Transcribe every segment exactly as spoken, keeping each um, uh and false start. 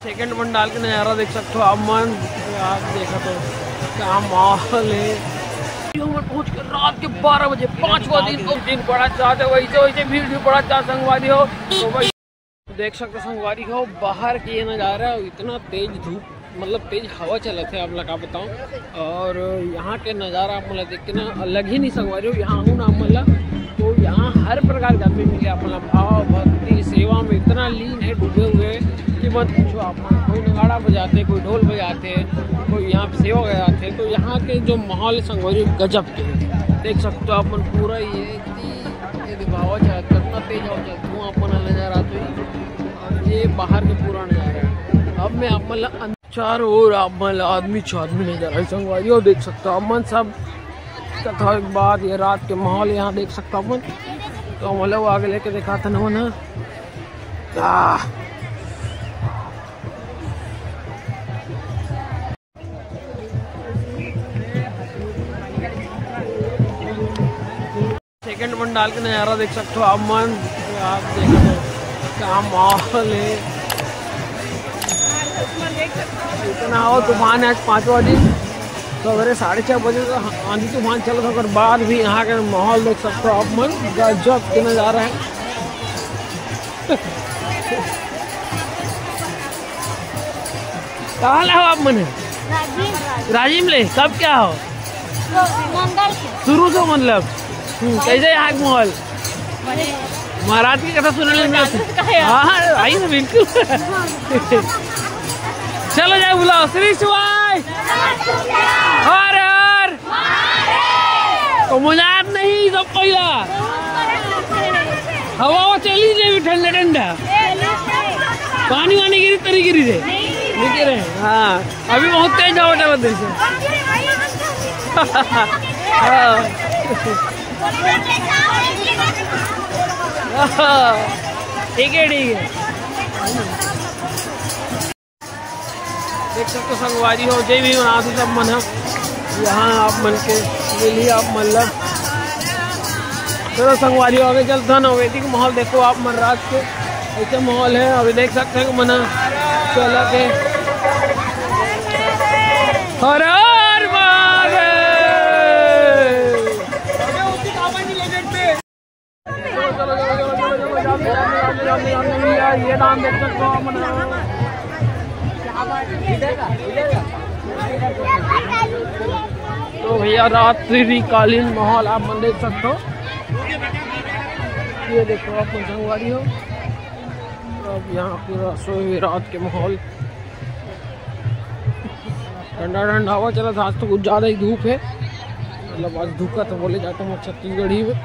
Second pandal के नज़ारा देख सकते हो आप मन। आप देखा तो क्या माहौल है। हमन पहुंच के रात के बारह बजे, पांचवा दिन, और दिन बड़ा चाहते वैसे वैसे भीड़ भी बड़ा चाह संगवारी हो। तो भाई देख सकते हो संगवारी हो, बाहर के ये नज़ारा, इतना तेज धूप, मतलब तेज हवा चलत है, आप ला का बताऊं। और यहाँ के नज़ारा आप मन ला देख के ना अलग ही नहीं संगवारी हो। यहाँ हूँ ना आप मन ला, तो यहाँ हर प्रकार के आदमी मिले, आप मन ला भाव भक्ति सेवा में इतना लीन है, डूबे हुए हैं कि मत पूछो आप मन। कोई नगाड़ा बजाते, कोई ढोल बजाते, कोई यहाँ पे सेवा बजाते, तो यहाँ के जो माहौल है संगवारी हो, गजब के है। देख सकते हो आप मन पूरा ये ये दिखावा चाहत, कितना तेज हवा चलत, धुआं अपन नजर आत होही। और ये बाहर के पूरा नजारा है। अब मैं आप मन ला अं-, चारों ओर आप मन ला आदमी च आदमी नजर आही संगवारी हो। देख सकता आप मन सब कथा के बाद ये रात के माहौल यहाँ देख सकता आप मन। तो हम लोग आगे लेके दिखाते ना मन ह। आह। सेकंड पंडाल के नज़ारा देख सकते हो आप मन। आप देखो क्या माहौल है। इतना हो तूफान है आज पांचवा दिन। सवेरे साढ़े छः बजे तो आंधी तूफान चल रहा था, ओकर बाद भी यहाँ के माहौल देख सकते हो आप मन। गजब के नज़ारा है। कहाँ ले हो आप मन? राजिम। राजिम ले, कब के हो? मंगल के। शुरू से मतलब? हम्म, कैसे यहाँ के माहौल? महाराज की कथा सुनने में। हाँ, हाँ, आई ना, बिल्कुल। चलो जाए बुलाओ, श्री शिवाय। हर हर। तो मजा आत नहीं सब पहिला। हवा वो चली जाए ठंडा ठंडा। पानी वानी गिरी तरी गिरी रे। नहीं गिरे। हाँ, अभी बहुत तेज हवा चलत है। हाँ। ठीक है, ठीक है। देख सकते हो संगवारी हो, जय भी मनात हो सब मन ह। यहाँ आप मन के मिली आप मन ला। चलो संगवारी हो, आगे चलते हैं ना, वैदिक माहौल देखो आप मन रात के ऐसे माहौल है। अभी देख सकते हैं कि मन चला के हर हर महादेव। ये नाम देख सकते हो आप मन। तो भैया रात्रिकालीन माहौल आप मन देख सकते हो। ये देखो आप मन संगवारी हो, अब यहाँ पूरा सोए हुए रात के माहौल। ठंडा ठंडा हवा चलत, आज तो कुछ ज़्यादा ही धूप है, मतलब आज धूप का तो बोले जाते हैं छत्तीसगढ़ी में।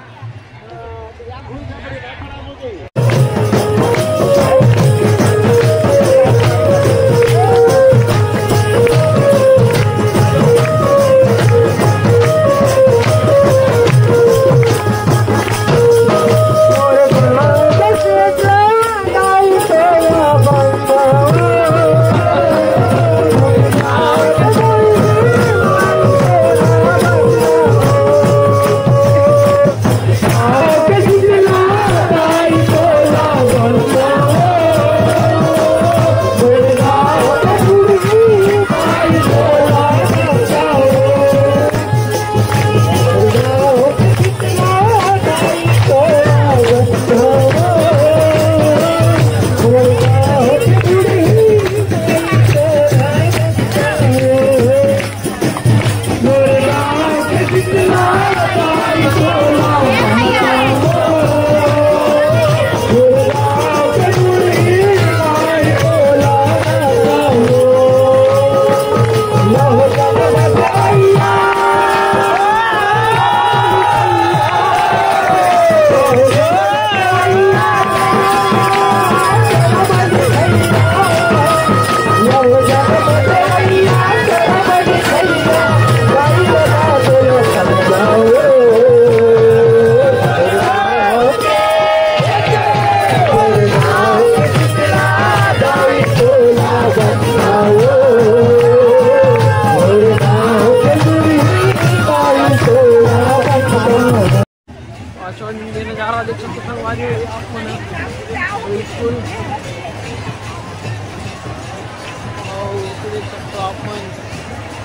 मन,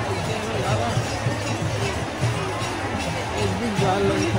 अइसे में जादा, एक दिन जान लगे।